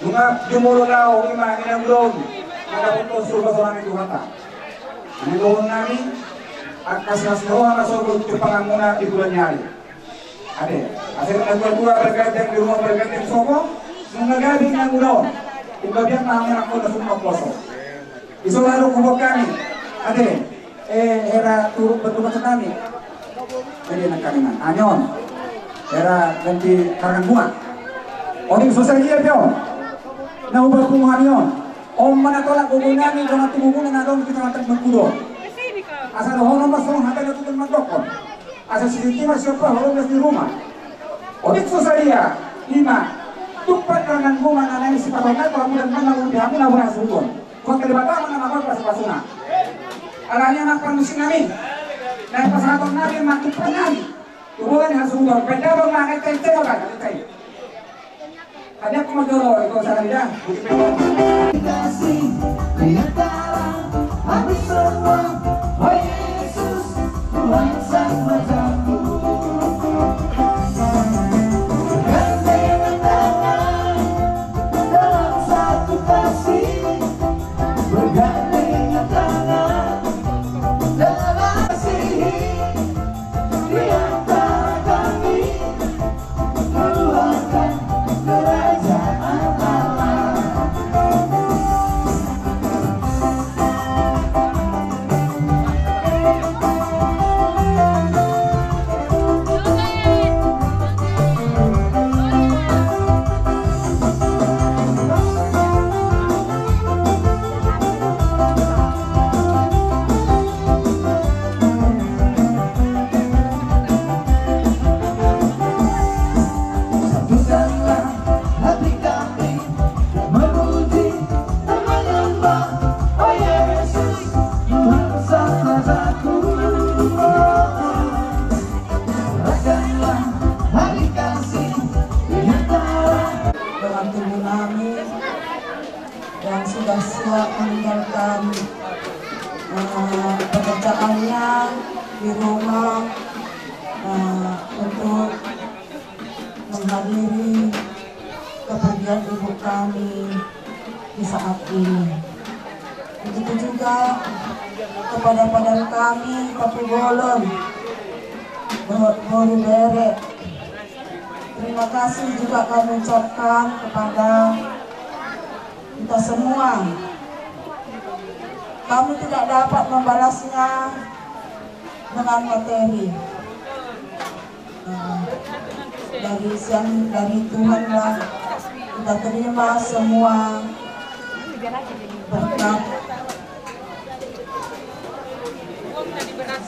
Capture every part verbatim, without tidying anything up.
Nunga jumolo laho ima inang ulaon, na dapothon surgo sonang ni Tuhanta. Inang ulaon nami, angka silas ni roha na sogot tu panganmuna di bulan ni ari. Ate, asa inang dua-dua bergandeng di rumah bergandeng sopo, nunga gabe inang ulaon. Nunga biar na hami anak kota summa poso. Isola do kubok kami. Ate, eh, hera turut bertugas kami. Jadi anak kami man. Anyon. Hera ganti karangan bunga. Otik susah dia pion. Na ubah punguan ion. Om mana tolak gogo nami, dongan tubuhmuna na dong di kecamatan Mengkudo. Asa dohonon mas song hata na tutun mandokon. Asa sisiti mas siapa holong di rumah. Otik susah dia. Lima. Tumpat karangan bunga na nai sipatongan pamudan mana undi hamuna bunga suhon. Kota Debata mana nama pasupasuna. Alani anak panusi nami. Na pasahaton nami mantuk nami. Tubuhan harus ubah. Beda bang mangai tente bang. Ada aku mau joro itu saya dah. Kasih di antara habis semua. Oh Yesus, Tuhan sang rajaku. Gandengan tangan dalam satu kasih. Bergandengan tangan dalam kasih di antara kami, keluarkan kerajaan Allah. Satukanlah hati kami memuji dan menyembah, oh Yesus, Tuhan sang rajaku. Rajalah hari kasih di antara dengan tubuh kami yang sudah siap meninggalkan, eh, pekerjaannya di rumah, eh, untuk menghadiri kepergian ibu kami di saat ini. Begitu juga kepada padan kami, Papu Bolon, Bo-, Boru Bere. Terima kasih juga kami ucapkan kepada kita semua. Kami tidak dapat membalasnya dengan materi. Nah, dari siang, dari Tuhan lah kita terima semua berkat.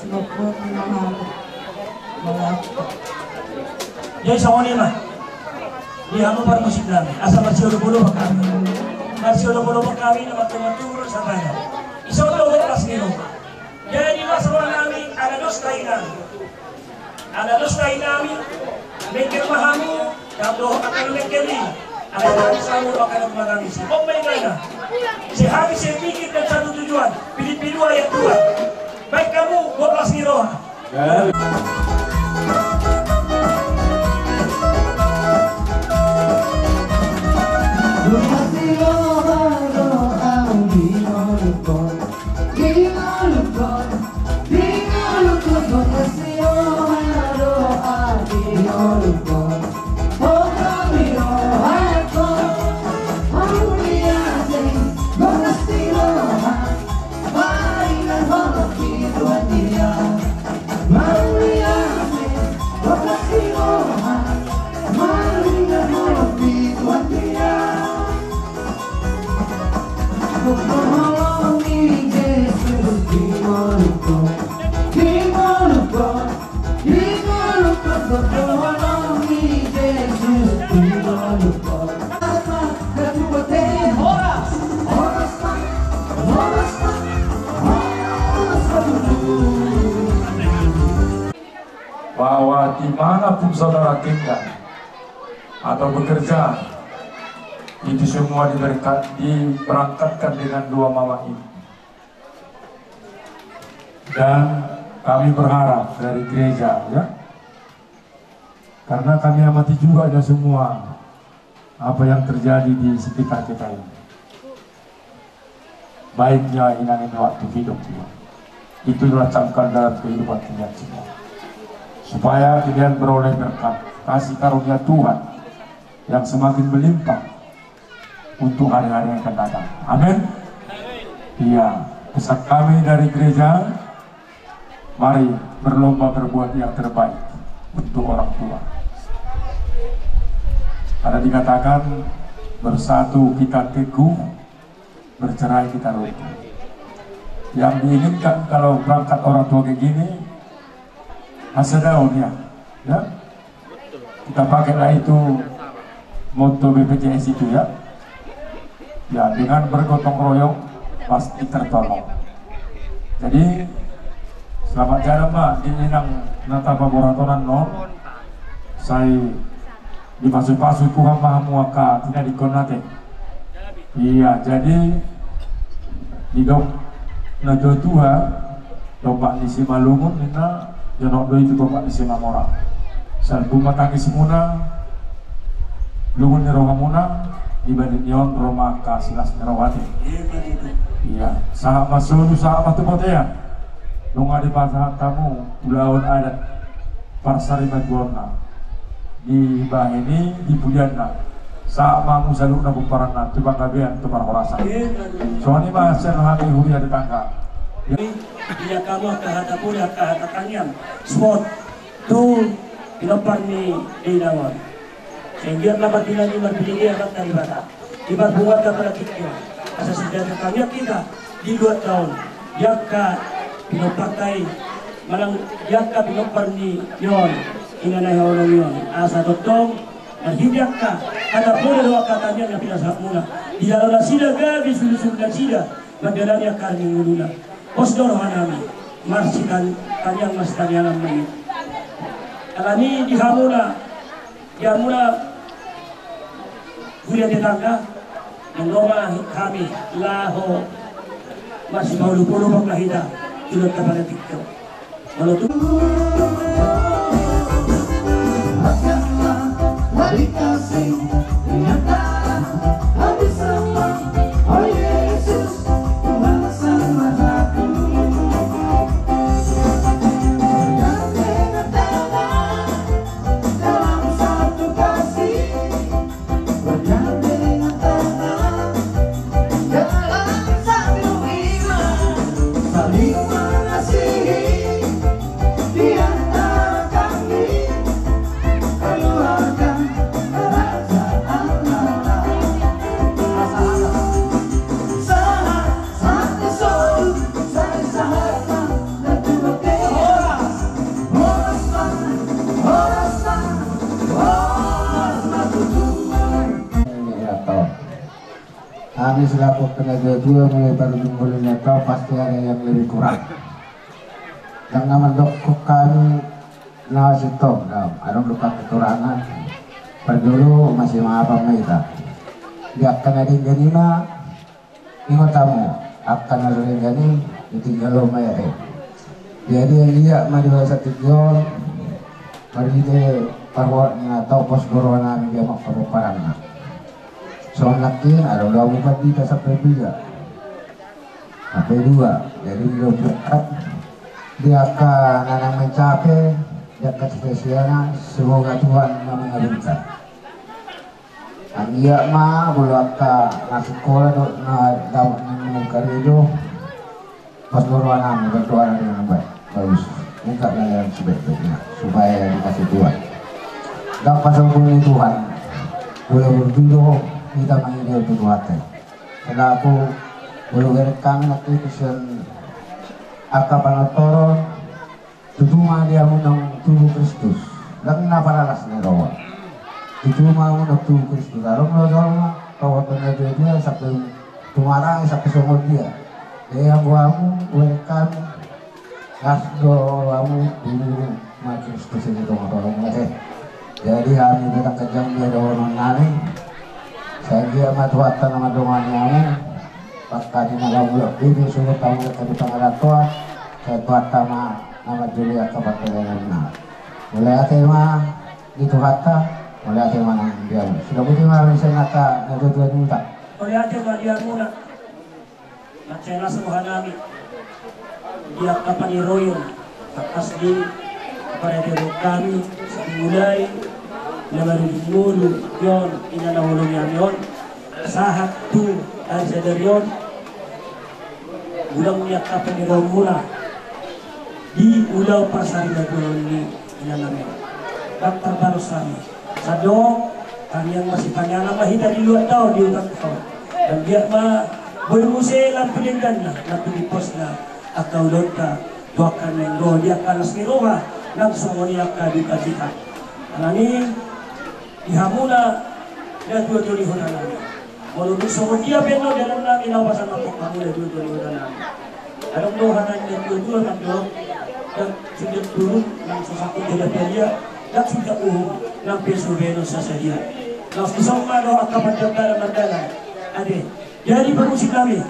Sebab Tuhan memang melihat. Jadi songon i ma di hamu parmusik nami, asa marsiolop-olop hami. Marsiolop-olop hami na martonggo-tonggo sahat. Ison do gopas ni roha. Jadi las roha nami ala dos tahi nami. Ala dos tahi nami, mengkel ma hamu, kamu dohot angka na mengkel i. Ala dos tahi nami, angka na mengkel i. Om baik mana? Sehari sepikir dan satu tujuan, pilih-pilih ayat dua. Baik kamu, gopas ni roha. Bahwa di mana pun saudara tinggal atau bekerja, itu semua diberkat-, diberangkatkan dengan doa mama ini. Dan kami berharap dari gereja, ya, karena kami amati juga ada semua Apa yang terjadi di sekitar kita ini, baiknya inang ini waktu hidup juga, itu adalah camkan dalam kehidupan kalian semua, supaya kalian beroleh berkat kasih karunia Tuhan yang semakin melimpah untuk hari-hari yang akan datang. Amin. Iya, pesan kami dari gereja, mari berlomba berbuat yang terbaik untuk orang tua. Karena dikatakan, bersatu kita teguh, bercerai kita runtuh. Yang diinginkan kalau berangkat orang tua kayak gini, hasil daun ya, ya. Kita pakailah itu moto B P J S itu ya. Ya, dengan bergotong royong pasti tertolong. Jadi, selamat jalan ma di inang na tapaborhathon on. Sai dipasu-pasu Tuhan ma hamu angka tinadinghon na te. Iya, jadi didok na tua-tua, tombak ni Simalungun ninna, jonok do i tu tombak ni Simamora. Salpu ma tangismuna, lungun ni rohamuna, di balik ni on ro ma angka silas ni roha te. Iya, sahat ma solu, sahat ma tu bontean. Nunga dipasahat hamu ulaon adat parsarimatua on na dibahen i di pudianna. Sahat ma hamu saluhutna pomparanna tu panggabean tu parhorasan. Songon i ma sian hami huria tetangga. Ia kamu angka hata poli, angka hata tangiang, spot tu pinompar ni inang on. Sehingga dapat dinami marpilihan mata di mata. Di parpunguanta pada tingki on. Asa sudada tangiang hita di luat taon. Di angka pinomparta i, manang di angka pinompar ni on, inang na hinaholongi on. Asa tongtong marhite angka hata poli dohot angka tangiang na pinasahatmuna. Di jala nasida gabe sulu-sulu nasida mandalani angka ari ni ngoluna. Pos do rohanami, marsitan tangiang, marsitangiangan ma i. Alani di hamuna, di hamuna huria tetangga, nunga ma hami laho marsipaulu-ulu ma hita tu luat pada tingki on. Molo tu Hami selaku angka na tua-tua, mulai parujung ngolu ni angka on, pasti ada yang lebih kurang. Yang na mandok hami na sintong, adong do angka kekurangan. Parjolo masimaafan ma hita. Di angka na denggan i ma, ingot hamu, angka na so denggan i, ditinggalhon ma i. Jadi, ia ma di bagasan tingki on, marhite parbuat ni na tau, pos do rohanami di hamu angka pomparanna. Songon nangkin, adong do hamu pandita sampe piga. Sampe dua, jadi dua puluh empat. Di angka na naeng mencapai, di angka cita-citana, semoga Tuhan ma mangabulkan. Anggiat ma, molo angka na sikola dohot na dapot ni karejo, pos do rohanami, berdoa dengan baik, bagus. Minta na yang sebaik-baiknya, supaya dikasih Tuhan. Dapot pasombun ni Tuhan, molo burju do hita mangidehon tu Tuhanta. Selaku molo bereng hami nangkin sian angka panortoron, tutu ma di hamu naung tubu Kristus, ndang na paralas ni roha. Tutu ma hamu naung tubu Kristus, adong do jolma, roha tu na dia-dia, sampe tumarang, sampe songon dia. Jadi anggo hamu, bereng hami, las do rohamu, tubu ma Kristus i di tonga-tongamu ate. Jadi hami bereng hami di dohonon nami, sai anggiat ma Tuhanta na mandongani hamu, pangkani na lam ulok i di suhut hamu di pangarantoan, sai Tuhanta ma na manjou angka pardalanan nami. Mauliate ma di Tuhanta, Mauliate ma nang di hamuna. Sudah putih ma rinsa nata na dua dua juta. Mauliate ma di hamuna. Mansai las roha nami di angka paniroion, tangkas di parete dohot hami, mulai na marujung ngolu, on, ina na holong ni hami on, sahat tu ari sadari on, godang ni angka paniroion muna di ulaon parsarimatua ni ina nami on. Ndang tarbalos hami. Sandok, tangiang masipanganon ma hita di luat taon, di utan taon. Ndang biar ma boi muse lampu dengganna, lampu dipos na angka ulaonta, tu angka na ingo di angka las ni roha, nang songon i angka dukacita. Alani i, di hamuna na dua dua ni hona nami. Molo dung songon dia pe annon dalan nami na pasahat tu hamuna dua dua ni hona nami. Adong do hata ni na dua dua mandok, ndang suda turun nang so sangkut dia pe dia, ndang suda uhum nang pe so baenon sasadia. Laos dison ma do angka pandapatan mardalan. Ate, jadi parmusik nami.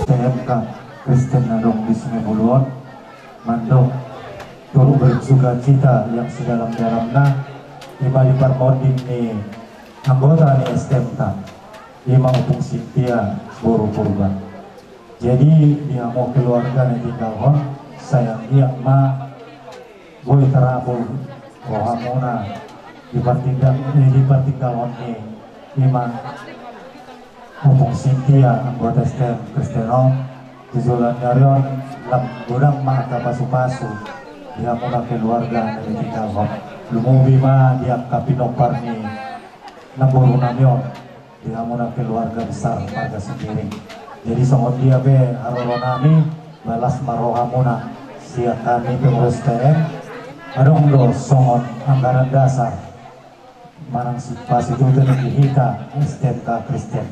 P M K Kristen na adong di Sungai Bulu on, mandok turut bersukacita yang sedalam-dalamna, ima di parmonding ni anggota ni S T M ta, ima Ompung Sintia boru Purba. Jadi, di hamu keluarga na tinggalhon, sai anggiat ma boi tarapul rohamuna di partinggal, eh, di partinggalhon ni ima Ompung Sintia anggota S T M Kristen on, tu joloan ni ari on, lam godang ma angka pasu-pasu di hamuna keluarga na tinggalhon. Lumobi ma di angka pinompar ni namboru nami on, di hamuna keluarga besar marga Sembiring. Jadi songon dia pe haroro nami, balas ma rohamuna sian hami pengurus T M, adong do songon anggaran dasar manang si-, pasitutuhon di hita S T M K Kristen.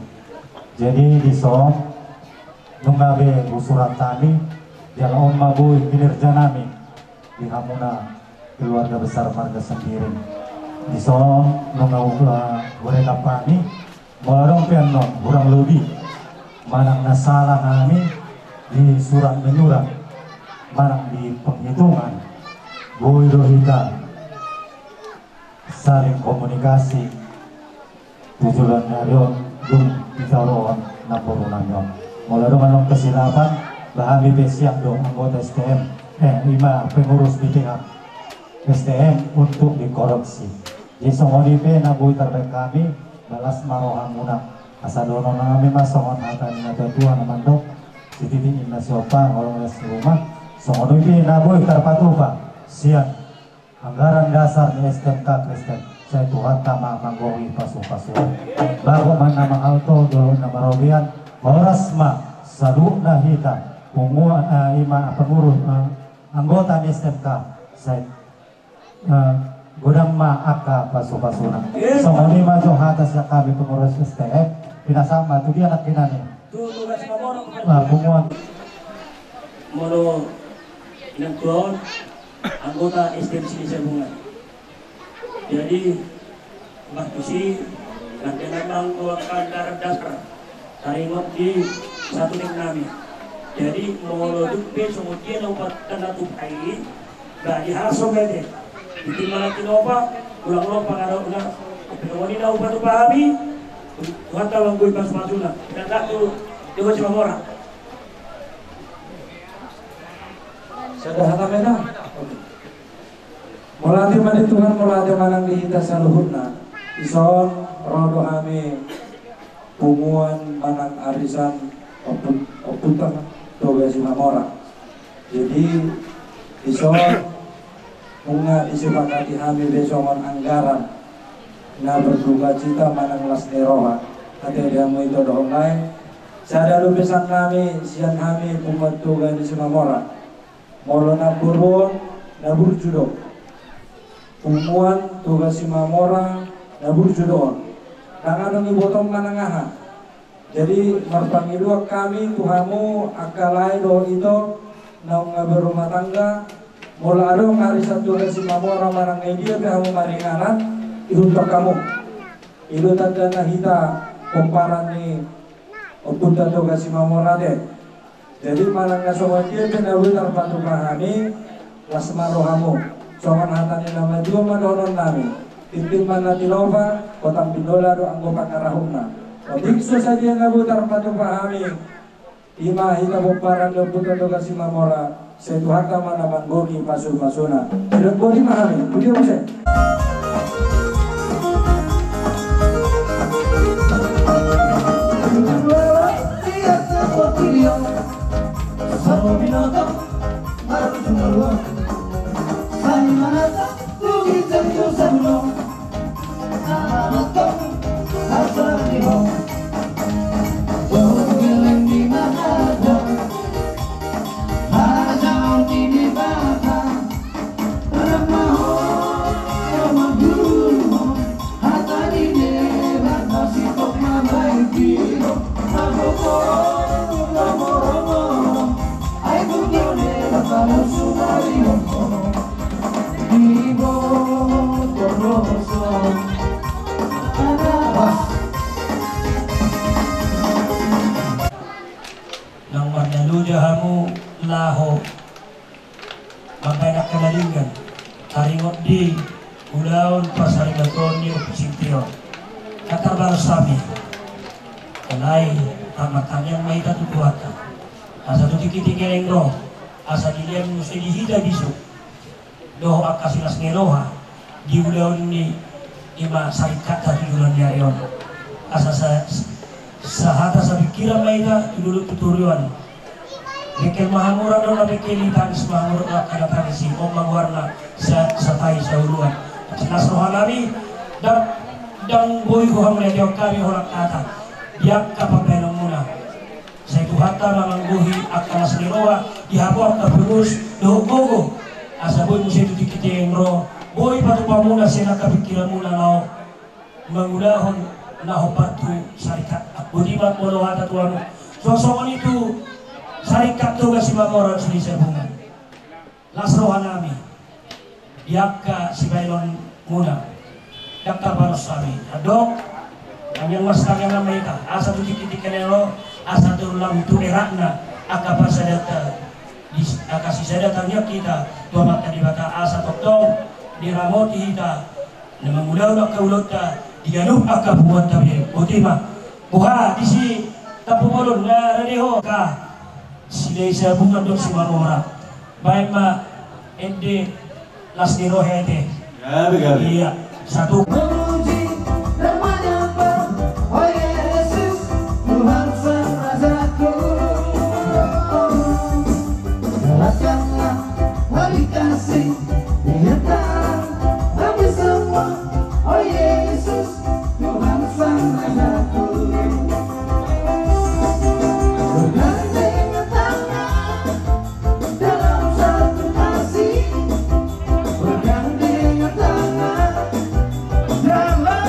Jadi dison nunga be husurat hami, jala on ma boi kinerja nami di hamuna keluarga besar marga Sembiring. Dison nunga hu-, eh, hurekap hami, molo adong pe annon hurang lobi manang na sala hami di surat menyurat manang di penghitungan, boi do hita saling komunikasi tu joloan ni ari on, dung di joloan namboru nami on. Molo adong annon kesilapan, ba hami pe siap do anggota S T M, eh, ima pengurus di pihak S T M untuk dikoreksi. Jadi songon i pe na boi tarbaen hami, balas ma rohamuna. Asa dohonon nami ma songon hata ni natua-tua na mandok, sititi ninna siompa, holong ninna si ruma. Songon i pe na boi tarpatupa sian anggaran dasar ni S T M K Kristen, sai Tuhanta ma manggohi pasu-pasuan. Bagot ma na mahalto, dolok na marobean, horas ma saluhutna hita, punguan, eh, ima pengurus, eh, anggota ni S T M K, sai, eh, godang ma angka pasu-pasuna. Songon i ma jo hata sian hami pengurus S T M, pinasahat ma tu dia nangkinan i. Tu, tu gas mamorong. Ah, punguan. Molo inang tuaon, anggota S T M Silisabungan. Jadi, bah tusi, nangkinan ma anggo anggaran dasar taringot di satu ning nami. Jadi, molo dung pe songon dia na upa tanda tupai, bah, di haso bete. Di tim mana tinopa, ulang-ulang pangarau na, pokokna na upa tupa hami, Tuhanta manggohi pasu-pasuna. Tidak tu, Dewa Simamora. Sada hata mena. Oke. Mauliate ma di Tuhan, mauliate ma nang di hita saluhutna. Dison, ro do hami punguan manang arisan ompu-, ompunta Toga Simamora. Jadi, Dison, nunga disepakati hami be songon anggaran na berdukacita manang las ni roha. Ate di hamu ito dohot lae, sada do pesan nami sian hami punguan Toga ni Simamora. Molo namboru on na burju do. Punguan Toga Simamora na burju do on. Ndang adong ibotom manang aha. Jadi marpangidoan hami tu hamu angka lae dohot ito naung nga berumah tangga, molo adong arisan Toga Simamora manang na i dia pe hamu maringanan, ihuthon hamu. I do tanda na hita pomparan ni ompunta Toga Simamora ate. Jadi manang na songon dia pe na boi tarpatupa hami, las ma rohamu. Songon hata ni na matua ma dohonon nami: Tintin ma na tinopa, hotang binola do anggo pangarahutna. Otik so sadia na boi tarpatupa hami, i ma hita pomparan ni ompunta Toga Simamora, sai Tuhanta ma na manggohi pasupasuna. Sidok boti ma hami, boti ma muse. Naung mardaluja hamu laho mambahen angka na denggan taringot di ulaon parsaripeon ni Ompu Sintion. Ndang tarbalos hami. Alai martangiang ma hita tu Tuhanta, asa tu tingki-tingki na naeng ro, asa dilehon muse di hita bisuk dohot angka silas ni roha di ulaon ni i ma saripeonta tu joloan ni ari on. Asa sa-, sahata sapingkiran ma hita tu dolok tu toruan. Bengkel ma hamu ra do na bengkel i, tangis ma hamu ra do angka na tangis i. On ma goarna sa-, satai saoloan. Las roha nami, ndang, ndang boi hamu na didok hami holan hata di angka pambahenanmuna. Sai Tuhanta ma manggohi angka las ni roha di hamu angka pengurus dohot gogo, asa boi muse tu tingki na naeng ro boi patupamuna sian angka pingkiranmuna laho mangulahon na hombar tu saripeon. Boti ma molo hata tu hamu. Songon i tu saripeon Toga Simamora Silahisabungan. Las roha nami di angka sibahenonmuna. Ndang tarbalos hami. Andok, tangiang ma, martangiang ma hita, asa tu tingki-tingki na naeng ro, asa tu lam tu eratna angka parsadaanta, di angka sisada tangiang hita tu Amanta Debata, asa tongtong diramoti hita na mangulahon angka ulaonta di ganup angka punguanta be. Boti ma. Boha disi Tampubolon na rade ho ka Silahisabungan dohot Simamora. Baen ma ende las ni roha i ate. Gabe, gabe. Iya, satu. Memuji dan menyembah, oh Yesus, Tuhan Sang Rajaku. Dapatkanlah wali kasih di antara kami semua, oh Yesus, Tuhan Sang Rajaku. Bergandengan tangan dalam satu kasih, bergandengan tangan dalam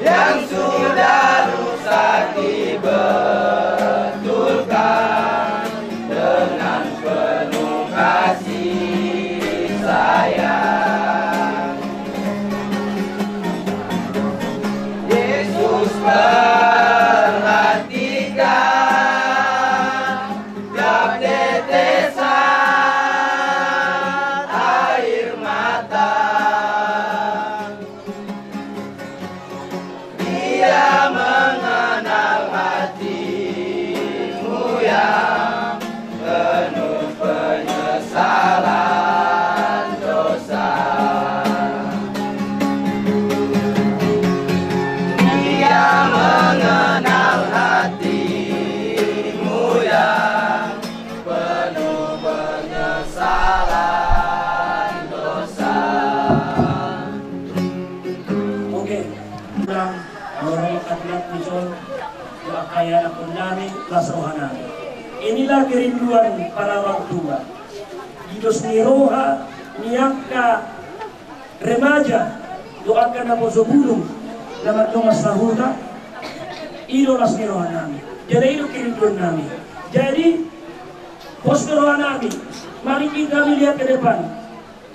Yang sudah rusak dibetulkan dengan penuh kasih sayang. Yesus perhatikan tiap tetesan air mata. Dia mengenal hatimu yang penuh penyesalan dosa. Dia mengenal hatimu yang penuh penyesalan dosa. Oke, ulang, orang angka tulang, ison, doa kaya anak nami, las roha nami. Inilah kerinduan para orang tua. Di dos ni roha ni angka remaja, dohot angka naposo bulung na mandongan sahuta, i do las ni roha nami. Jala i do kerinduan nami. Jadi, pos do roha nami, maringgit hami lihat ke depan.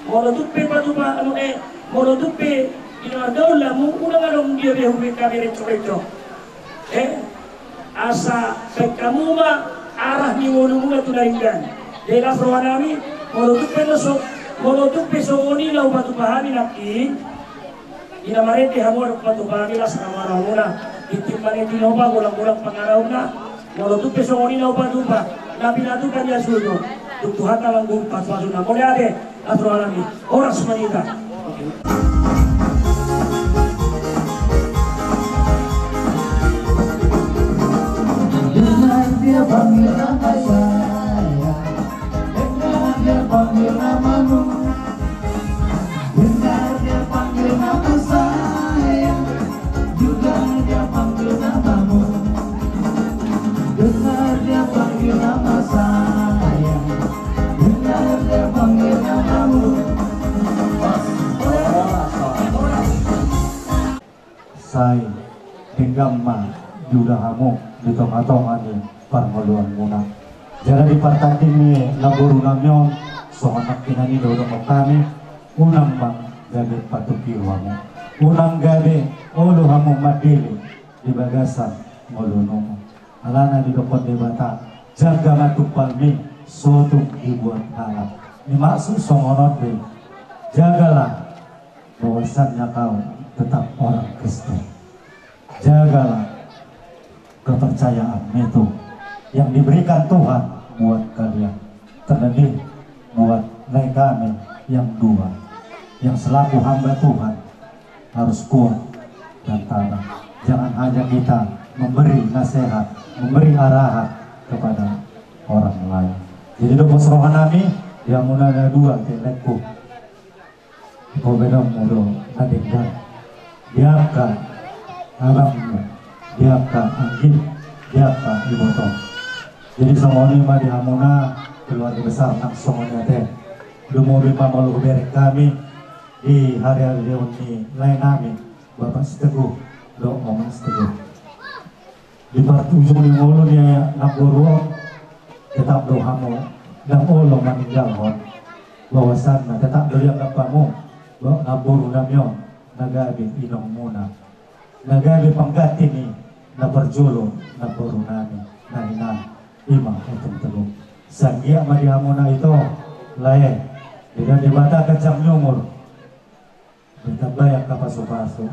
Molo tung pe patupa, anu, eh, molo tung pe di na margaul hamu, unang adong dia be hubege hami rencok-rencok. Eh, asa baen hamu ma arah ni ngolumuna tu na denggan. Jadi las roha nami, molo tung pe na so, molo tung pe songon i na hupatupa hami nangkin, di na marende hamu adong patupa hami las roha hamuna. Tintin ma na i tinopa, golang-golang pangarauna. Molo tung pe songon i na hupatupa, na pinatupa ni asutu, tung Tuhanta ma nunga pasu-pasuna. Mauliate. Las roha nami, horas ma di hita. Dengar dia panggil nama saya, dengar dia panggil namamu. Dengar dia panggil nama saya, juga dia panggil namamu. Dengar dia panggil nama saya, dengar dia panggil namamu. Sai denggan ma diula hamu di tonga-tonga ni parngoluanmuna. Jala di partanding ni namboru nami on, songon nangkin na nidokhon hami, unang ma gabe patukiu hamu, unang gabe olo hamu mandele di bagasan ngolunami. Alana didokhon Debata, jaga ma tumpalmi, so tung dibuat halak. Ni maksud songon on do i, jagalah bahwasannya kau tetap orang Kristen. Jagalah kepercayaanmu itu yang diberikan Tuhan buat kalian. Terlebih buat lae kami yang dua, yang selaku hamba Tuhan harus kuat dan tabah. Jangan hanya kita memberi nasihat, memberi arahan kepada orang lain. Jadi do pos roha nami, di hamuna na dua, ate laengku. Ho be dong molo na denggan. Di angka abangmu, di angka anggim, di angka ibotom. Jadi songon i ma di hamuna keluarga besar nang songon i ate. Lumobi ma molo hubereng hami di hariareon ni lae nami, Bapak Siteguh dohot Omak Siteguh. Di partujung ni ngolu ni namboru on, tetap do hamu ndang olo maninggalhon, bahwasanna tetap do dianggap hamu namboru nami on na gabe inongmuna, na gabe pangganti ni na parjolo namboru nami na hinan, i ma Otom Teguh. Sai anggiat ma di hamuna ito, lae, didok Debata ganjang ni umur, ditambai angka pasupasu.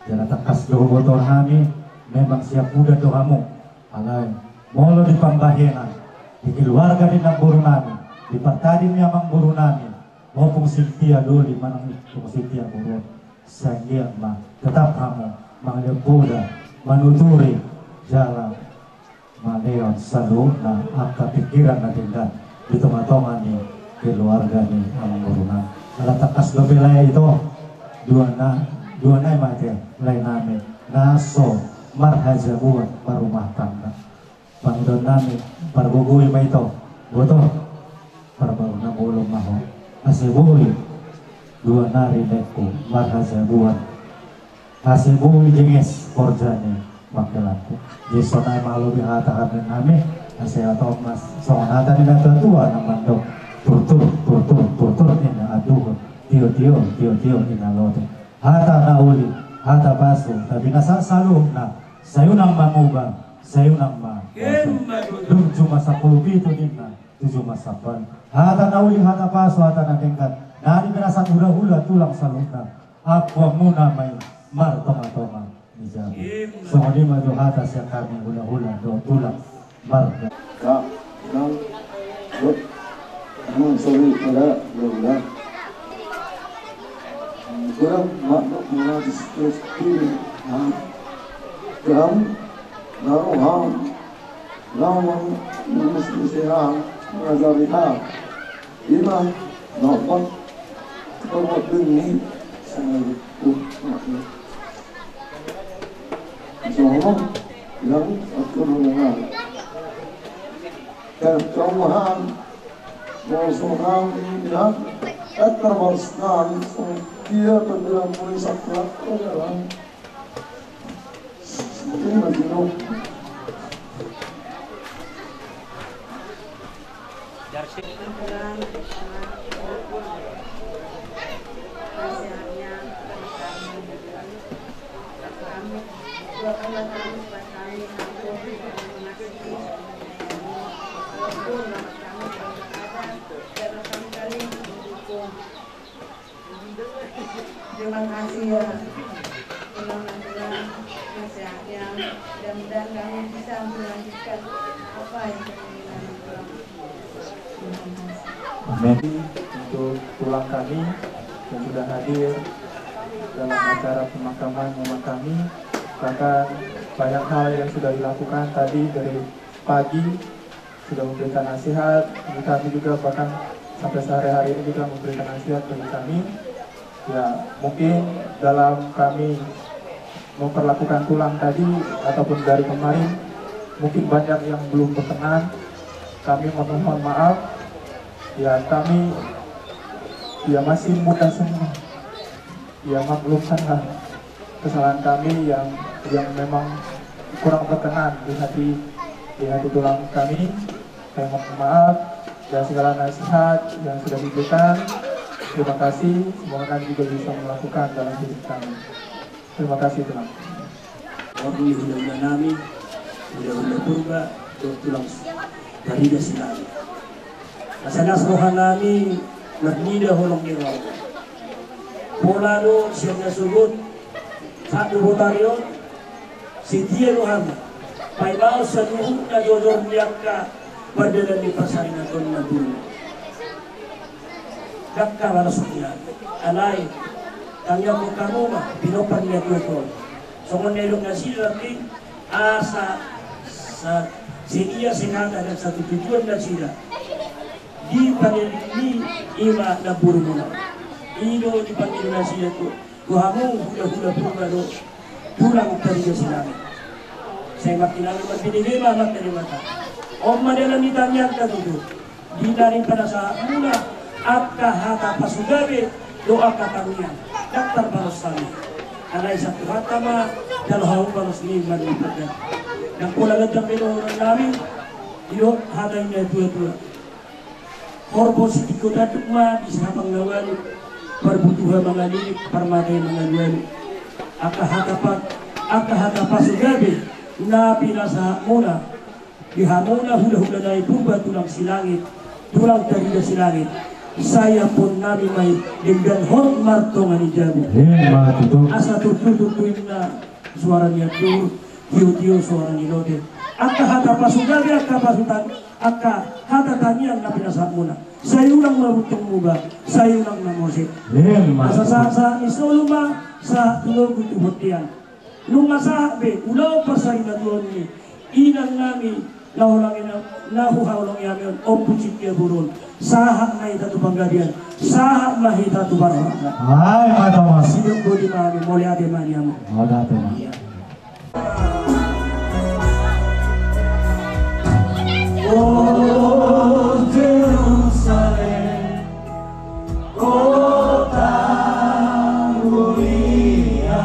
Jala tangkas do huboto hami, memang siap muda do hamu. Alai molo di pambahenan, di keluarga ni namboru nami, di partading ni amangboru nami, Ompung Sintia doli manang Ompung Sintia boru on, sai anggiat ma tetap hamu mangalehon poda, manuturi jala malehon saluhutna angka pingkiran na denggan di tonga-tonga ni keluarga ni amangboruna. Ala tangkas dope lae ito, dua na, dua nai ma ate lae nami na so marhajabuan marrumah tangga. Pangidoan nami pargogoi ma ito, boto, parbaru na bolon ma ho, ase boi dua nari laengku marhajabuan. Asi boi jenges horja ni pangkelanku. Jadi sonai ma lobi hata hami nami. Asi hata omas songon hata ni natua-tua na mandok: Turtur, turtur, turtur ninna anduhur. Tio, tio, tio, tio ninna lote. Hata na uli, hata pasu, tapi na sa-, saluhutna. Sai unang manguba, sai unang ma. Dung juma sampulu pitu ninna tu juma sampulu. Hata na uli, hata pasu, hata na denggan. Na di penasa hula-hula tulang saluhutna. Apuanmuna ma i martonga-tonga ni jabu. Songon i ma jo hata sian hami hula-hula dohot tulang marga. Ka, nang, dot, nang, sorry, ada, ya udah. Kurang, mak, mak, mak, terus, terus, terus, nah. Kurang, baru, ha. Lawan mesti sehat, mengajari hak. Ima, nopo, perbuatan ni, sangat, uh, makna. Sono, yang, aku mendengar. Dan kelemahan, mau soal ini, ya, kan terbaru sekali, so, dia berbilang mulai satu orang. Terima kasih ya. Tulang-tulang, nasehatnya. Mudah-mudahan kami bisa melanjutkan apa yang kami lakukan. Terima kasih. Amin. Untuk tulang kami yang sudah hadir dalam acara pemakaman mama kami, bahkan banyak hal yang sudah dilakukan tadi dari pagi, sudah memberikan nasihat, kami juga bahkan sampai sehari-hari ini juga memberikan nasihat bagi kami. Ya, mungkin dalam kami memperlakukan tulang tadi ataupun dari kemarin, mungkin banyak yang belum berkenan. Kami memohon maaf. Ya, kami, ya, masih muda semua. Ya, maklumkanlah kesalahan kami yang, yang memang kurang berkenan di hati, di hati tulang kami. Kami mohon maaf dan segala nasihat yang sudah diberikan. Terima kasih. Semoga kami juga bisa melakukan dalam hidup kami. Terima kasih, tulang. Horbo ni hula-hula nami, hula-hula Purba, dohot tulang Tarida Silangit. Asa las roha nami marnida holong ni roha. Pola do sian na sogot, sahat tu botari on, setia do hami. Paimaon saluhutna jojor ni angka pardalan ni parsarimaton na burju. Dangka balos ni hami. Alai, tangiangkon hamu ma pinompar ni atua on. Songon na nidok nasida nangkin, asa, sa, setia, sehata dan satu tujuan nasida. Di pangidoan ni ima namboru muna. I do di pangidoan nasida tu, tu hamu hula-hula Purba dohot tulang Tarida Silangit. Sai martinangi marbinege ma amanta Debata. On ma dalan ni tangiangta tutu. Di na ringkot panasahatmuna angka hata pasugabe dohot angka tangiang, dang tarbalos hami. Alai sian Tuhanta ma jalo hamu balos ni marlipat. Dang pola ganjang be dohonon nami. Didok hata ni natua-tua: Horbo sitingko tanduk ma di sahapang na ualu, parbutuha mangalili, parmata mangalualu. Angka hata pa-, angka hata pasugabe na pinasahatmuna di hamuna hula-hula nami Purba, tulang Silangit, tulang Tarida Silangit, sai ampuon nami ma i denggan hot martonga ni jabu. Ima tutu. Asa turtur-turtur ninna suara ni anduhur, tio-tio suara ni lote. Angka hata pasugabe, angka pasutan, angka hata tangiang na pinasahatmuna, sai unang ma butung muba, sai unang ma mose. Ima tutu. Asa sahat-sahat ni solu ma sahat tu togu tu bontean. Nunga sahat be ulaon parsarimatuaon ni inang nami na holang i, na huhaholongi hami on, Ompu Cynthia Burun. Sahat ma hita tu panggabean, sahat ma hita tu parhorasan. Ai, ima tutu. Sidung bodi ma hami, mauliate ma di hamu. Mauliate ma. Iya. O Jerusalem, kota mulia,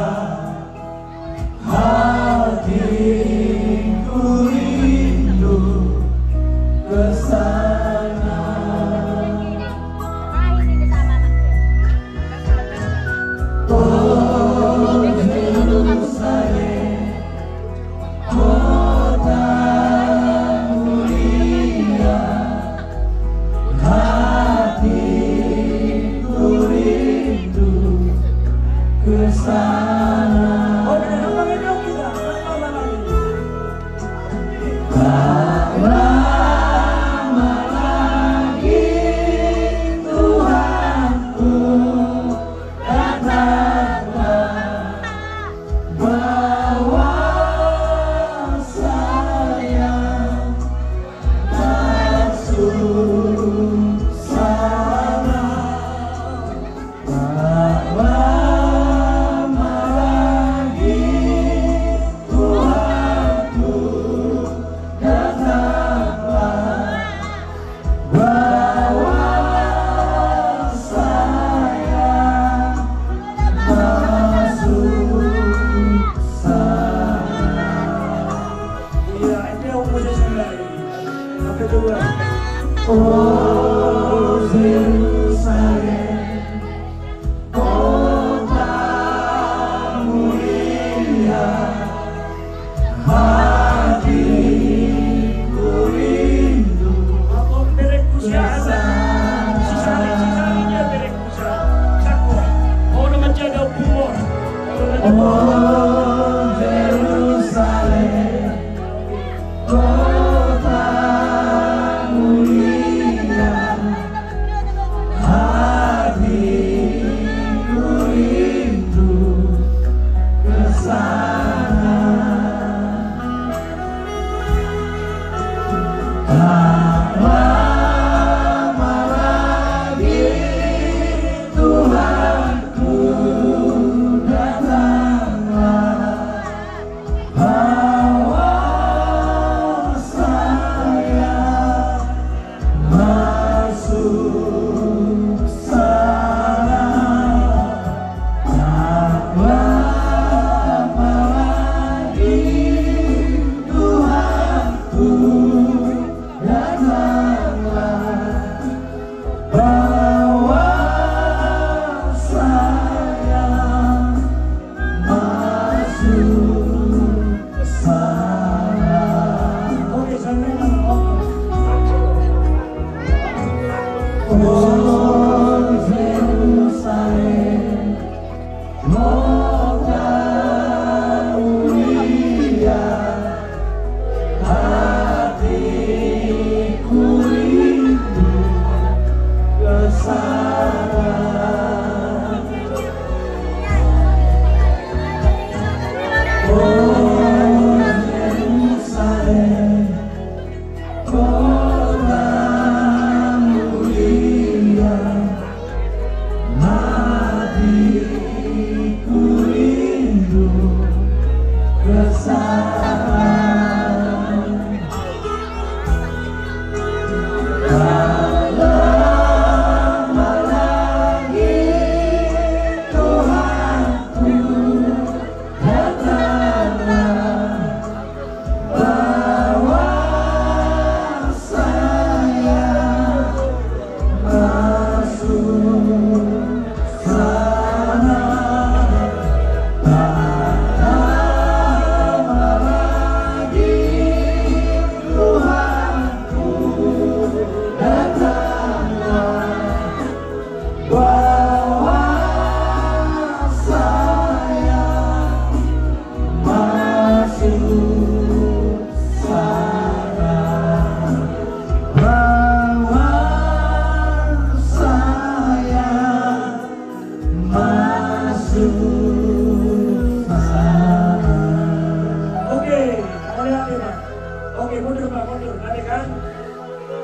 Oke, mundur, Pak, mundur. Ada kan?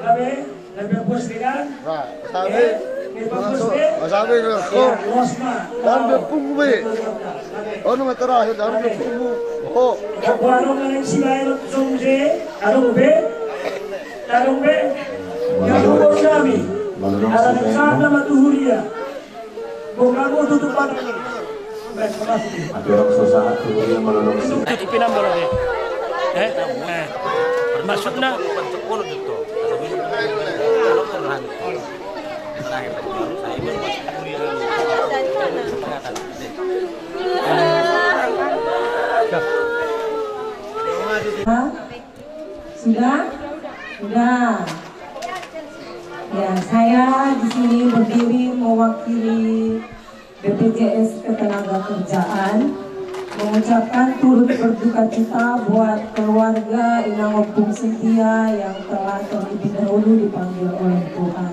Ada? Lebih bos dengan. Nah, sabi. Eh, lebih bos deh. Sabi, ya, los, Pak. Jangan berpunggu, be. Oke. Ono yang terakhir, jangan berpunggu. Oh. Gua dong, ada yang si lain, langsung, si. Adong be. Adong be. Yang bos kami. Ada di sana, Matuhuria. Bukan mau tutup mata. Aturan susah tu yang melolong si. Tutupi nang bolong ya. Eh? Eh. Maksudnya Hah? Sudah? Sudah. Ya, saya di sini berdiri mewakili B P J S Ketenagakerjaan mengucapkan turut berduka cita buat keluarga Inang Ompung Sintia yang telah terlebih dahulu dipanggil oleh Tuhan.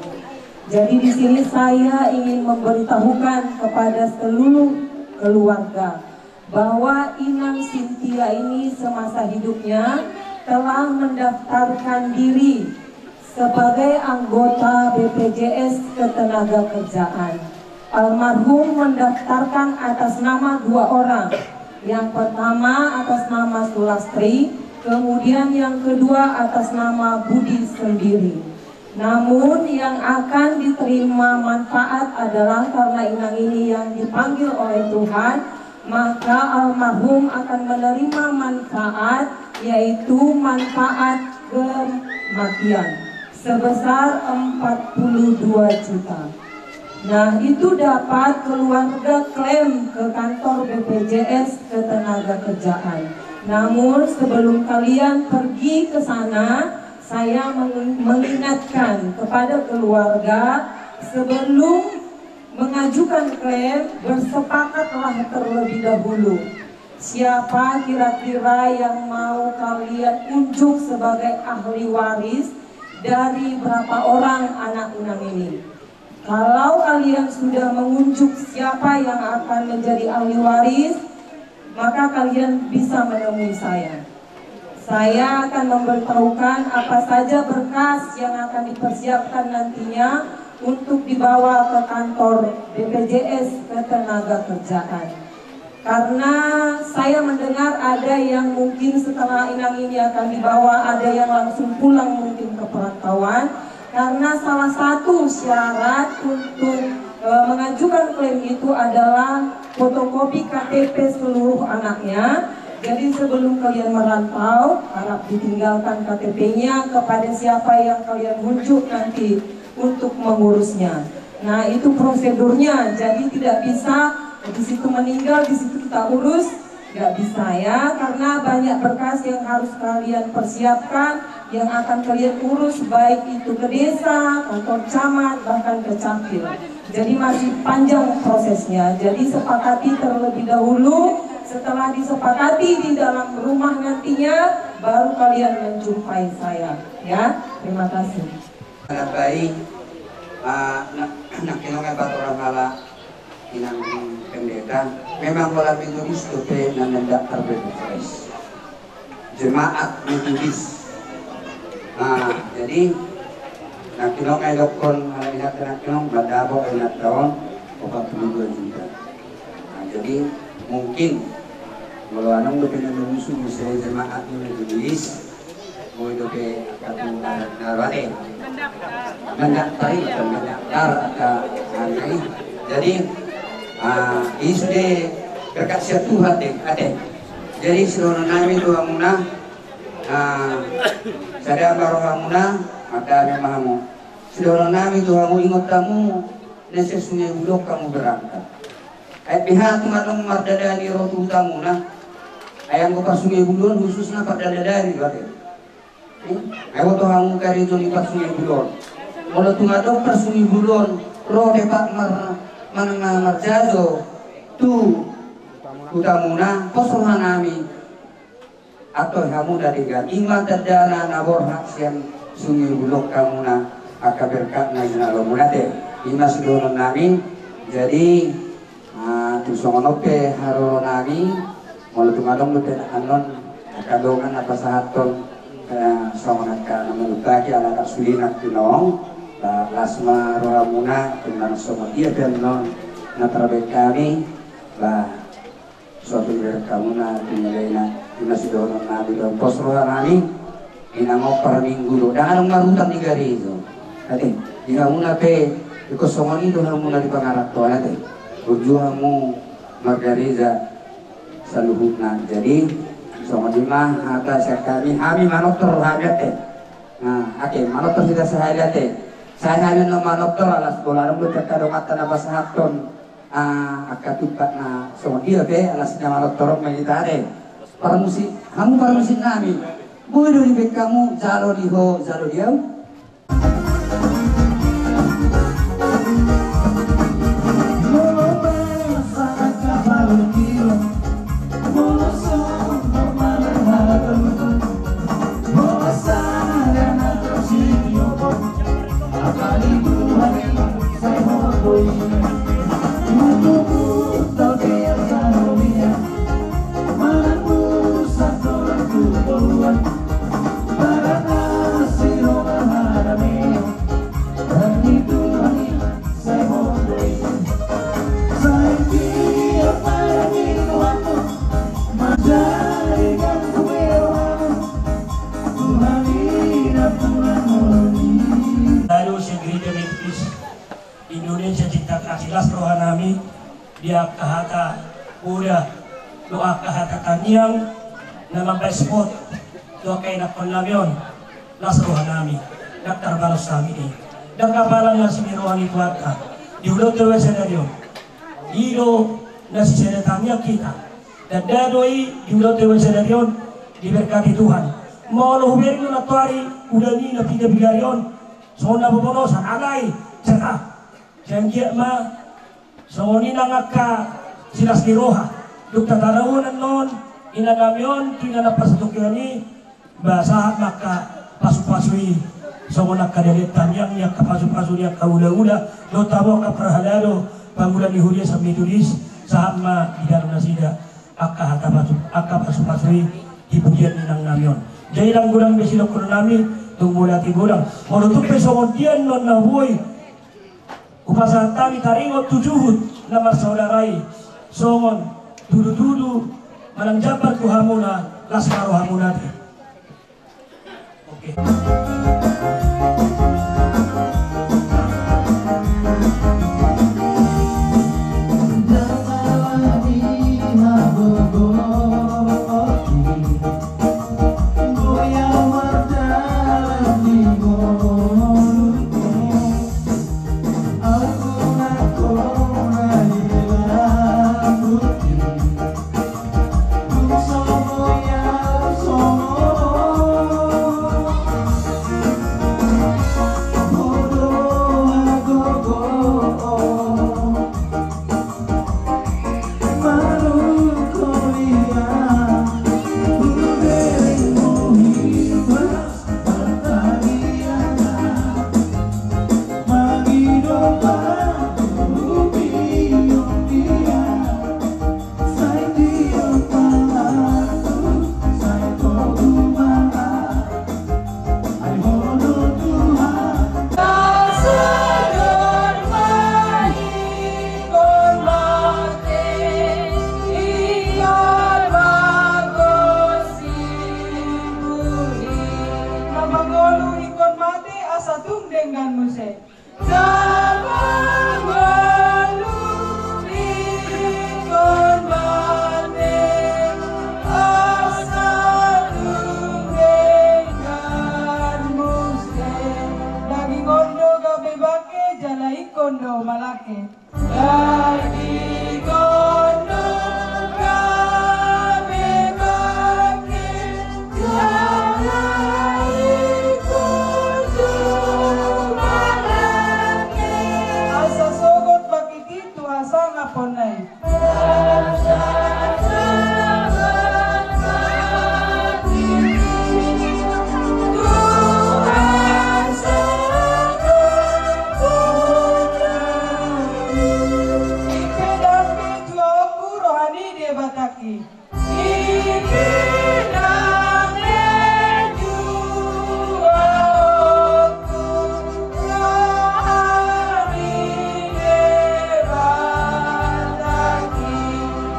Jadi di sini saya ingin memberitahukan kepada seluruh keluarga bahwa Inang Sintia ini semasa hidupnya telah mendaftarkan diri sebagai anggota B P J S Ketenagakerjaan. Almarhum mendaftarkan atas nama dua orang. Yang pertama atas nama Sulastri, kemudian yang kedua atas nama Budi sendiri. Namun yang akan diterima manfaat adalah karena Inang ini yang dipanggil oleh Tuhan, maka almarhum akan menerima manfaat, yaitu manfaat kematian sebesar empat puluh dua juta. Nah, itu dapat keluarga klaim ke kantor B P J S Ketenagakerjaan. Namun sebelum kalian pergi ke sana, saya mengingatkan kepada keluarga, sebelum mengajukan klaim, bersepakatlah terlebih dahulu. Siapa kira-kira yang mau kalian unjuk sebagai ahli waris dari berapa orang anak Inang ini? Kalau kalian sudah mengunjuk siapa yang akan menjadi ahli waris, maka kalian bisa menemui saya. Saya akan memberitahukan apa saja berkas yang akan dipersiapkan nantinya untuk dibawa ke kantor B P J S Ketenagakerjaan. Karena saya mendengar ada yang mungkin setelah Inang ini akan dibawa, ada yang langsung pulang mungkin ke perantauan. Karena salah satu syarat untuk e, mengajukan klaim itu adalah fotokopi K T P seluruh anaknya. Jadi sebelum kalian merantau, harap ditinggalkan K T P-nya kepada siapa yang kalian unjuk nanti untuk mengurusnya. Nah, itu prosedurnya. Jadi tidak bisa di situ meninggal, di situ kita urus. Nggak bisa ya, karena banyak berkas yang harus kalian persiapkan, yang akan kalian urus, baik itu ke desa, kantor camat, bahkan ke capil. Jadi masih panjang prosesnya. Jadi sepakati terlebih dahulu, setelah disepakati di dalam rumah nantinya, baru kalian menjumpai saya. Ya, terima kasih. Sangat baik, ah, na, na, kinonge patorang halak Inang Pendeta, memang holan Metodis dope na mendaftar B P J S. Jemaat Metodis. Nah, jadi na kinonge dokkon halak Inang Pendeta, na kinong mandapot na taon opat puluh dua juta. Nah, jadi mungkin molo anong dope na menyusun misalnya jemaat Metodis, Boi dope angka tu na, na rade. Mendaftar i, mendaftar angka, angka i. Jadi, ah, i sude berkat sian Tuhan de, ate. Jadi sidohonon nami tu hamuna, ah, sada ma rohamuna, mardame ma hamu. Sidohonon nami tu hamu, ingot hamu, na sian Sungai Budong hamu berangkat. Ai beha tung adong mardadani ro tu hutamuna. Ai anggo parsungai bulu on khususna pardadadani do ate. Ai boto hamu karejo ni parsungai bulu on. Molo tung adong parsungai bulu on ro depak mar, manang marjajo tu hutamuna, pos rohanami. Antong hamu na denggan, i ma tandana na borhat sian Sungai Budong hamuna angka berkatna jinalomuna ate. I ma sidohonon nami. Jadi, ah, tung songon on pe haroro nami, molo tung adong dope annon angka dongan na pasahathon, eh, songon angka na manutaki ala na sude nangkining, ba, las ma rohamuna, tung manang songon dia pe annon na tarbahen hami, ba, Suatu berek hamuna tinggal ina, ima sidohonon nami dohot pos roha nami. Inang on parminggu do, ndang adong marhutang di gareja. Ate, di hamuna pe, ingkon songon i do hamuna di pangarantoan ate. Burju hamu, Marga Reza saluhutna. Jadi songon i ma hata sian hami, hami manortor hami ate. Nah, ate manortor hita sahali ate. Sai hami annon manortor, alas bolarung do angka donganta na pasahathon, ah, angka tumpak na songon dia pe, alas na manortor on ma hita ate. Parmusik, hamu parmusik nami. Boi do dibaen hamu, jalo di ho, jalo di au. Lalu si Gereja Metodis Indonesia Cinta Kasih, las roha nami di angka hata poda dohot angka hata tangiang na mambahen spot tu angka ianakhon nami on. Las roha nami, ndang tarbalos hami i. Ndang hapalang na sian roha ni Tuhanta di ulaonta sadari on. I do na sisada tangiang hita. Tanda do i di ulaonta sadari on, diberkati Tuhan. Molo hubereng do nantoari udan i na piga-piga ari on, songon na bobonosan, alai cerah. Sai anggiat ma songon i nang angka silas ni roha. Dung tatarauon annon inanami on tu inganan parsatongkinan i, ba sahat ma angka pasu-pasu i songon angka dalihan tangiang ni angka pasu-pasu ni angka hula-hula dohot tabo angka parhalado pangula ni huria San Metoodis. Sahat ma di dalan nasida angka hata pasu, angka pasu-pasu i di pudian ni inangnami on. Jadi ndang godang be sidohonon nami, tung mauliate godang. Molo tung pe songon dia annon na boi hupasahat hami taringot tu juhut na marsaudara i, songon tudu-tudu manang jambar tu hamuna, las ma rohamuna ate. Oke. Ingkon mate asa tung denggan muse. Jala mangolu ingkon mate asa tung denggan muse. Daging on do gabe bangke jala ingkon do malangke. Daging on do gabe bangke jala ingkon do malangke. Asa sogot bangkit i tu hasangaponna i. Ingkon dame juaonku roha ni Debatangki. Ingkon dame juaonku roha ni Debatangki.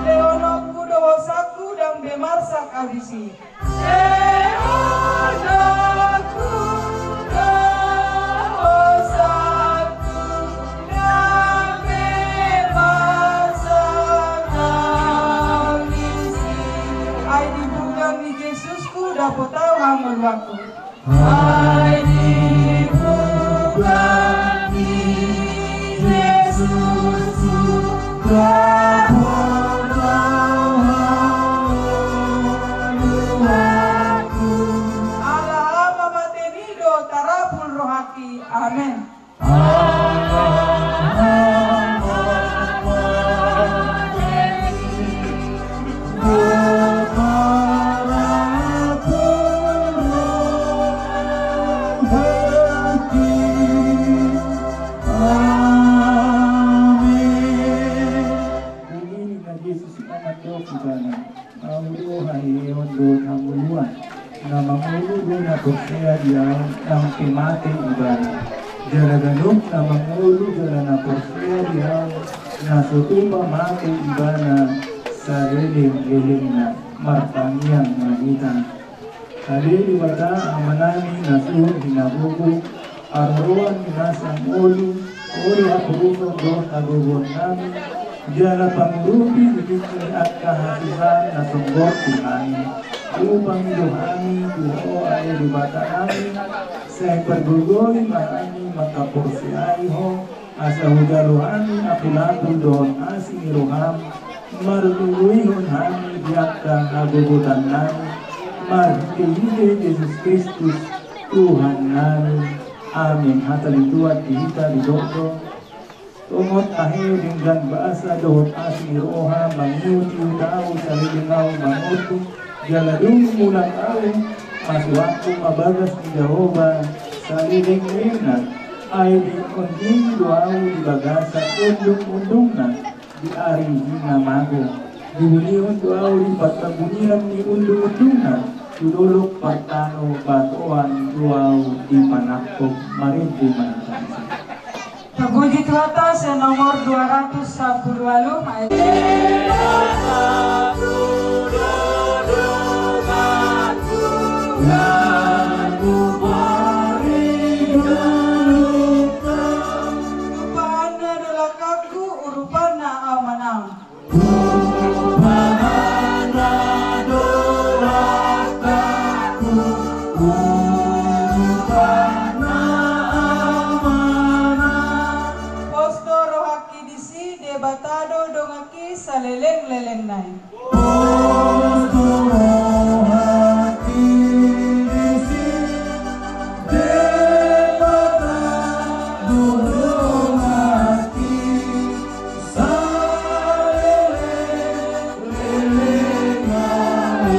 Lehononku do hosangku ndang be marsak abis i. Di bulan ni Jesusku, dapot au hangoluanku. Ai di bulan ni Jesusku, dapot au hangoluanku. Ala Ama, Bapa, Tondi, Tarapul Rohaki. Amen. Amen. Amen. Au do haheheon dohot hangoluan, na mangolu do na porsea di Ahu nang pe mate ibana. Jala ganup na mangolu jala na porsea di Ahu, na so tupa mate ibana saleleng-lelengna. Martangiang ma hita. Ale Debata Amanami na suhut hinagogo, haroroan ni nasa ngolu, Ho do haporusan dohot hagogoonnami, jala pangurupi di tingki ni angka hasusaan na songgor tu hami. Hupangido hami tu Ho ale Debatanami, sai pargogoi ma hami mangkaporseai Ho, asa hujalo hami apul-apul dohot asi ni roham, marluluihon hami di angka hagogotannami, marhite-hite Jesus Kristus, Tuhannami. Amin. Hata ni Tuhan di hita di dohot. Tongon tahe denggan basa dohot asi ni roha, mangihuthihut au saleleng au mangondung, jala dung mulak au, masuakku ma bagas ni Jahowa saleleng-lelengna. Ai dionding do au di bagasan ondung-ondungna di ari na mago. Dibunihon do au di partabunian ni undung-undungna, tu dolok partano batoan do au dipanangkok. Marende ma hita. Tapuji Tuhanta, sian nomor dua ratus sampulu ualu, ayat. Tumpahna do langkangku, urupanna au manaon. Tumpahna do langkangku, urupanna au manaon. Pos do rohangki disi, Debata do donganki saleleng-lelengna i. Pos do rohangki disi, Debata do donganki saleleng-lelengna i.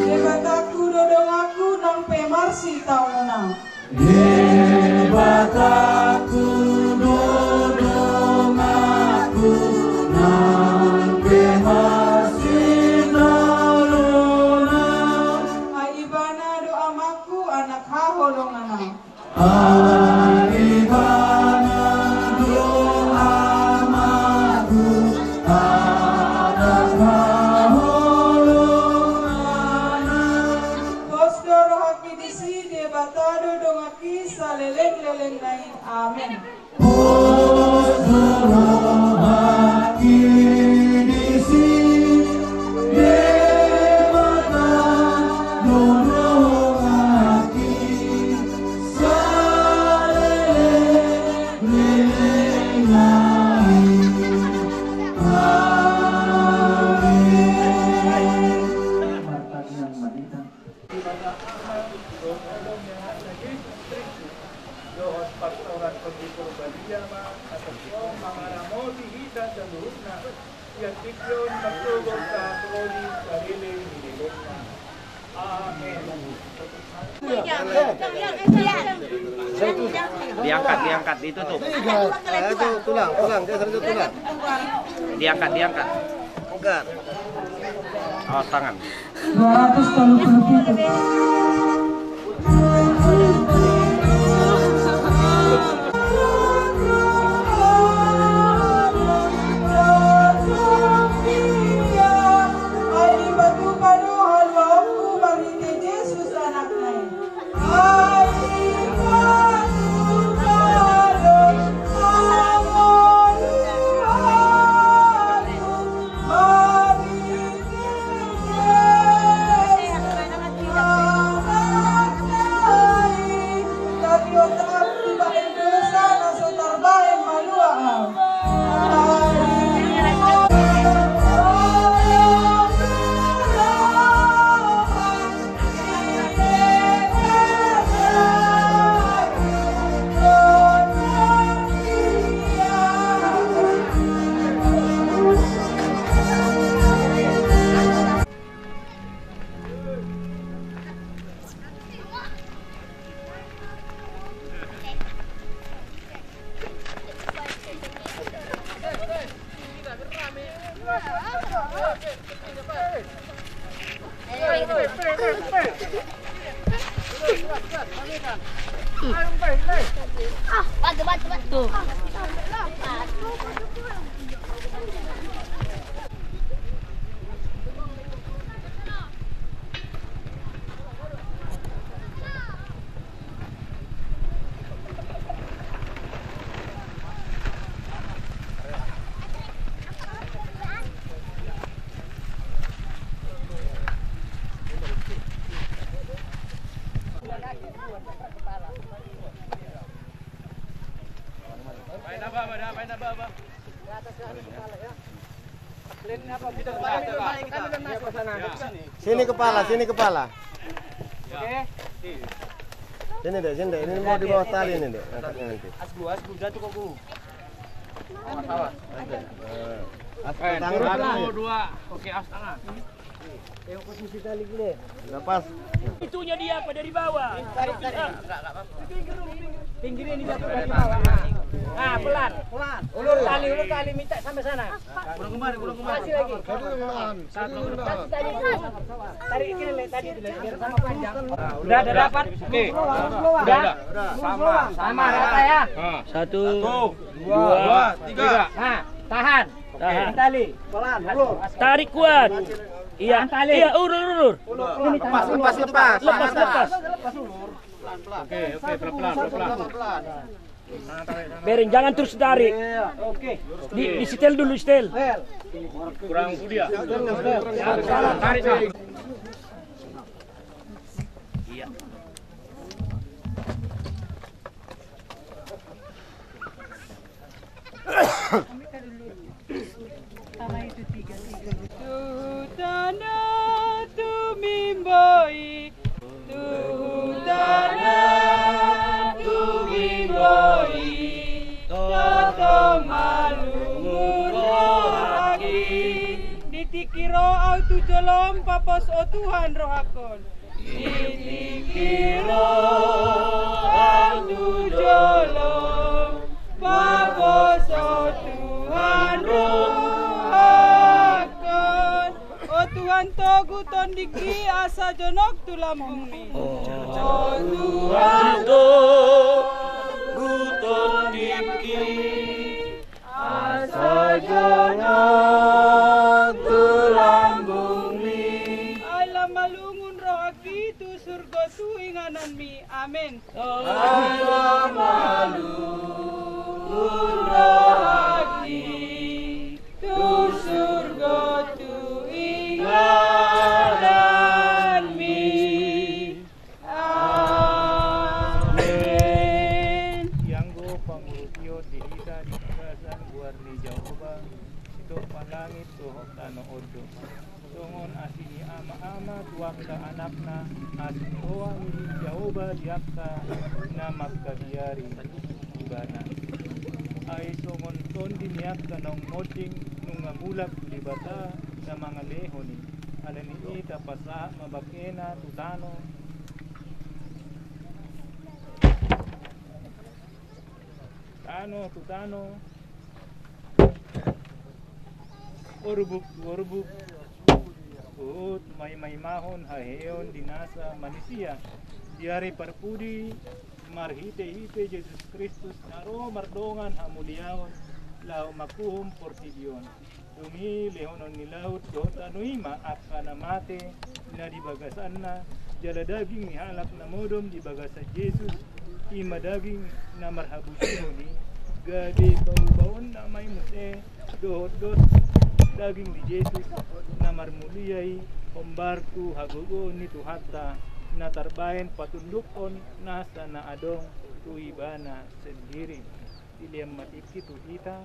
Debatangku do donganku nang pe marsitaonon au. Debatangku do donganku nang pe marsitaonon au. Ai Ibana do amangku, anak haholongan au. Ai Ibana do amangku, anak haholongan au. Pos do rohangki disi, Debata do donganki saleleng-lelengna i. Amen. Pos do rohangki disi, Debata do donganki saleleng-lelengna i. Amen. Martangiang ma hita. Debata Ama, dohot holong ni anakna Jesus Kristus, dohot parsaoran ni Tondi Porbadia ma, asa tongtong mangaramoti hita saluhutna, sian tingki on marsogot sahat ro di saleleng ni lelengna. Amen. Diangkat, diangkat, ditutup. Ah, itu tulang, tulang, dia satu tulang. Diangkat, diangkat. Angkat. Awas tangan. Dua ratus tolu puluh pitu. Ai dipatupa do haluaonku marhite Jesus Anakna i. Bantu, bantu, bantu. Sini kepala, sini kepala. Sini deh, sini deh. Ini mau di bawah tali ini deh, angkatnya nanti. As dua, as dua, jatuh kok, Bu. Awas, awas. Nanti. Eh, as, satu, dua. Oke, as tangan. Lepas. Itunya dia apa dari bawah? Tarik, tarik. Pinggirin dia dari bawah. Nah, pelan. Pelan. Ulur tali, ulur tali, minta sampai sana. Kurang kemari, kurang kemari. Kasih lagi. Kasih tali. Tarik kiri, tarik, biar sama panjang. Udah, udah dapat? Oke. Udah, udah. Sama. Sama rata ya. Satu, dua, tiga. Nah, tahan. Tahan. Tarik kuat. Iya. Tarik. Iya, ulur, ulur. Lepas, lepas, lepas. Lepas, lepas. Oke, oke, pelan-pelan, pelan-pelan. Bering, jangan terus tarik. Iya, oke. Di, di setel dulu, setel. Kurang dia. Tarik, tarik. Iya. Tu huta na tumimbo i, tu huta na tumimbo i, tongtong malungun rohangki. Di tingki ro au tu jolom, papos, o Tuhan, rohangkon. Di tingki ro au tu jolom, papos, o Tuhan, rohangkon. O Tuhan, togu tondingki asa jonok tu lambungmi. O Tuhan, togu tondingki asa jonok tu lambungmi. Ai lam malungun rohangki tu surgo tu ingananmi. Amen. Ai lam malungun rohangki tu surgo tu ingananmi. Amen. Ianggo pangurupion di hita di bagasan goar ni Jahowa, sitongtong langit dohot tano on do. Songon asi ni ama-ama tu angka anakna, asi roha ni Jahowa di angka na mangkabiari Ibana. Ai songon tondi ni angka naung monding nunga mulak tu Debata na mangalehon i. Alani i tapasahat ma bangkena tu tano. Tano tu tano. Orbuk tu orbuk. Huhut maimaimahon haheheon di nasa manisia di ari parpudi marhitehite Jesus Kristus na ro mardongan hamuliaon laho manguhum portibi on. Dung i lehonon ni laut dohot tano i ma angka na mate na di bagasanna, jala daging ni halak na modom di bagasan Jesus, i ma daging na marhabusihon i, gabe paubaonna ma i muse dohot dos daging ni Jesus na marmulia i, hombar tu hagogoon ni Tuhanta na tarbahen patundukkon nasa na adong tu Ibana sendiri. Dilehon ma tingki tu hita.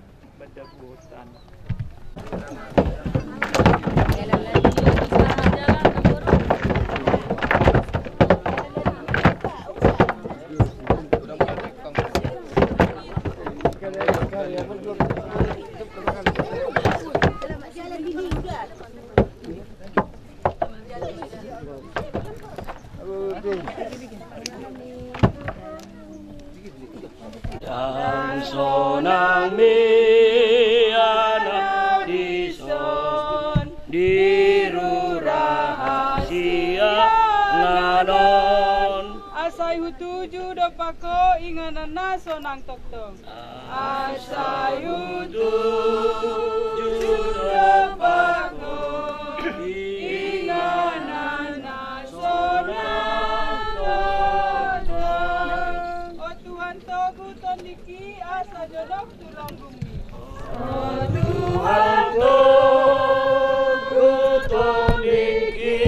Ndang sonang be anak dison di rurahan sian inganan. Asa hutuju dompak ho inganan na so nang tongtong. Asa hutuju dompak ho inganan na so nang tongtong. O Tuhan, togu tondingki asa jonok tu lambungmi. O Tuhan, togu tondingki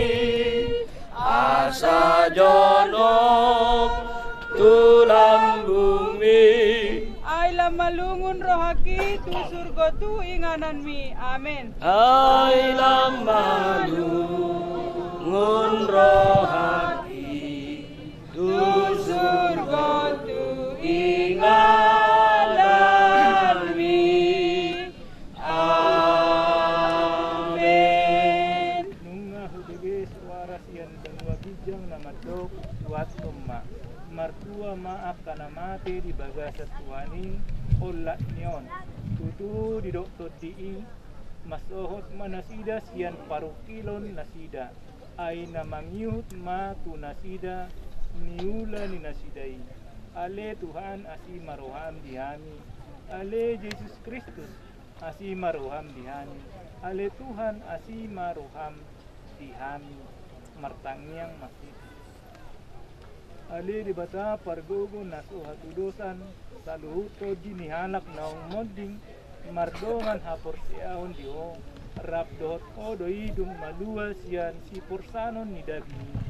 asa jonok tu lambungmi. Ai lam malungun rohangki tu surgo tu ingananmi. Amen. Ai lam malungun rohangki tu surgo tu ingananmi. Amen. Nunga hubege suara sian banua ginjang na mandok, tuathon ma. Martua ma angka na mate di bagasan Tuhan i, olat ni on. Tutu didok Tondi i, mansohot ma nasida sian parungkilon nasida. Ai na mangihut ma tu nasida niula ni nasida i. Ale Tuhan, asi ma roham di hami. Ale Jesus Kristus, asi ma roham di hami. Ale Tuhan, asi ma roham di hami. Martangiang ma hita. Ale Debata pargogo na so hatudosan, saluhut tondi ni halak naung monding mardongan haporseaon di Ho, rap dohot Ho do i dung malua sian siporsanon ni daging i.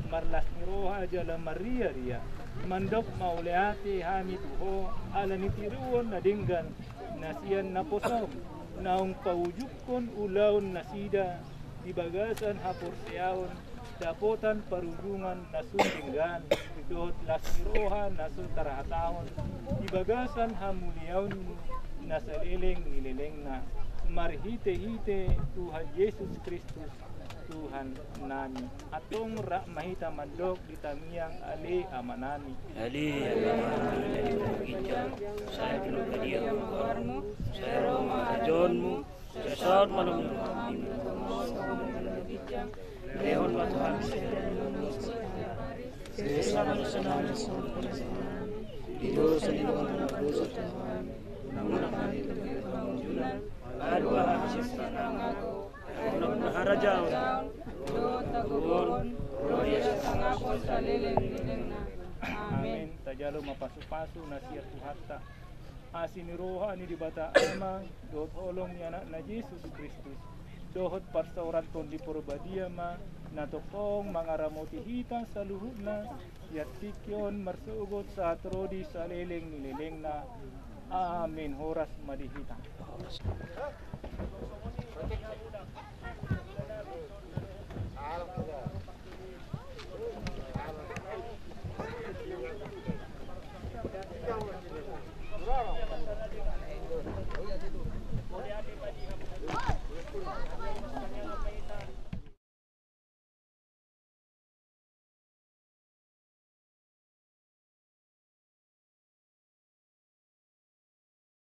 Marlas ni roha jala marriaria, mandok mauliate hami tu Ho ala ni tiruon na denggan na sian naposom, naung paujungkon ulaon nasida di bagasan haporseaon, dapotan parujungan na sun denggan, dohot las ni roha na so tarhatahon, di bagasan hamuliaonmu na saleleng ni lelengna, marhitehite Tuhan Jesus Kristus, Tuhan nami. Antong rap ma hita mandok di tangiang Ale Amanami. Ale Amanami na di banua ginjang, sai pinarbadia ma goarmu, sai ro ma harajaonmu, sai saut ma lomo ni roham, lehon ma tu hami sadari on hami na mardosa, sesa ma dosa nami songon hami na mardosa tu hami, unang ma hami togihon tu pangunjunan, alai boan hami sian na ago. Ai Ho do harajaon, dohot hagogoon, ro di hasangapon saleleng ni lelengna. Amen. Amen. Tajalo ma pasupasu na sian Tuhanta. Asi ni roha ni Debata Ama, dohot holong ni Anakna Jesus Kristus, dohot parsaoran Tondi Parbadia ma na tongtong mangaramoti hita saluhutna, sian tingki on marsogot sahat ro di saleleng ni lelengna. Amen. Horas ma di hita.